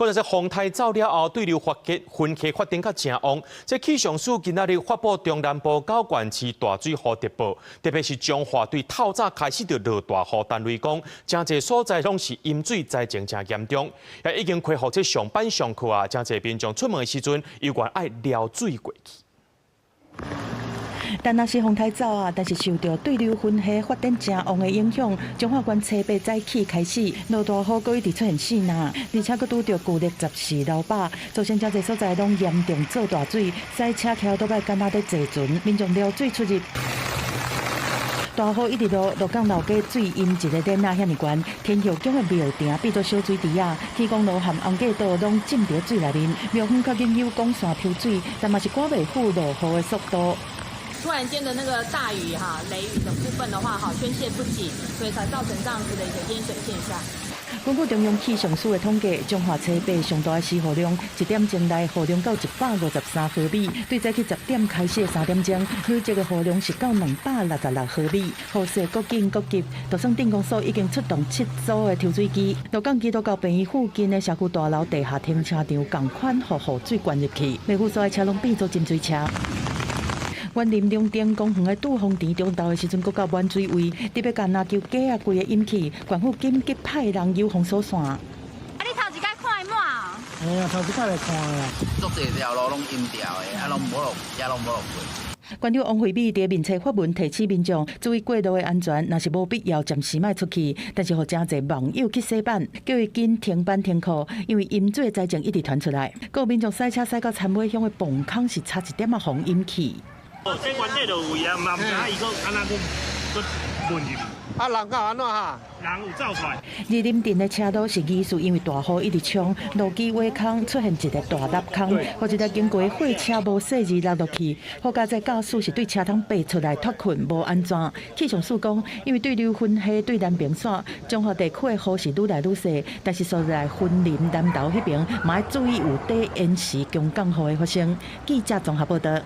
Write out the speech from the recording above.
閣來這風颱走了後，對流發結雲系發展較誠旺。這氣象署今仔日發布中南部九縣市大水雨特報，特別是彰化對透早開始就落大雨，單位講誠濟所在攏是淹水災情誠嚴重，也已經恢復這上班上課啊，誠濟民眾出門的時陣，猶原愛撩水過去。但若是風颱走啊，但是受著對流雲系發展誠旺的影響，彰化縣初八早起開始落大雨，閣一直出現四若，而且閣拄著舊曆十四流飽，造成誠濟所在攏嚴重做大水，駛車騎歐多擺敢若佇坐船，民眾撩水出入。大雨一直落，鹿港老街水淹一个點仔遐爾懸，天后宮的廟埕變做小水池仔，天公路和紅果道攏浸佇水內面，廟方確認有管線抽水，但嘛是趕袂赴落雨的速度。突然間的那個大雨哈、雷雨的部分的話，哈宣洩不及，所以才造成這樣子的一個淹水現象。根據中央氣象署的統計，彰化初八上大的時雨量，一點鐘內雨量到153毫米，對早起10點開始的3點鐘，累積的雨量是到266毫米。雨勢閣緊閣急，就算鎮公所已經出動七組的抽水機，鹿港基督教病院附近的社區大樓地下停車場仝款予雨水灌入去，袂赴所的車攏變做浸水車。員林龍頂公園的杜鳳池中晝的時陣，閣到滿水位，特別共籃球架仔規个淹去，縣府緊急派人遊封鎖線。啊！你頭一擺看會滿哦？嘿啊，頭一擺來看啊。足濟條路攏淹掉的，啊，攏無落，也攏無落過。縣長王惠美佇面冊發文提醒民眾注意過路的安全，若是無必要，暫時莫出去。但是予誠濟網友去洗版，叫伊緊停班停課，因為淹水的災情一直傳出來。閣有民眾駛車駛到田尾鄉的磅空是差一點仔予淹去。哦，這原底就有位啊，嘛毋知影伊閣按怎閣閣混入。啊，人敢按怎哈？人有走出來。二林鎮的車道是疑似因為大雨一直沖，路基挖空出現一个大凹空，予一台經過的貨車無細膩落落去。好佳哉駕駛是對車窗爬出來脫困，無按怎。氣象署講，因為對流雲系對南邊徙，彰化地區的雨是愈來愈細，但是所在雲林南投彼邊嘛愛注意有短延時強降雨的發生。記者綜合報道。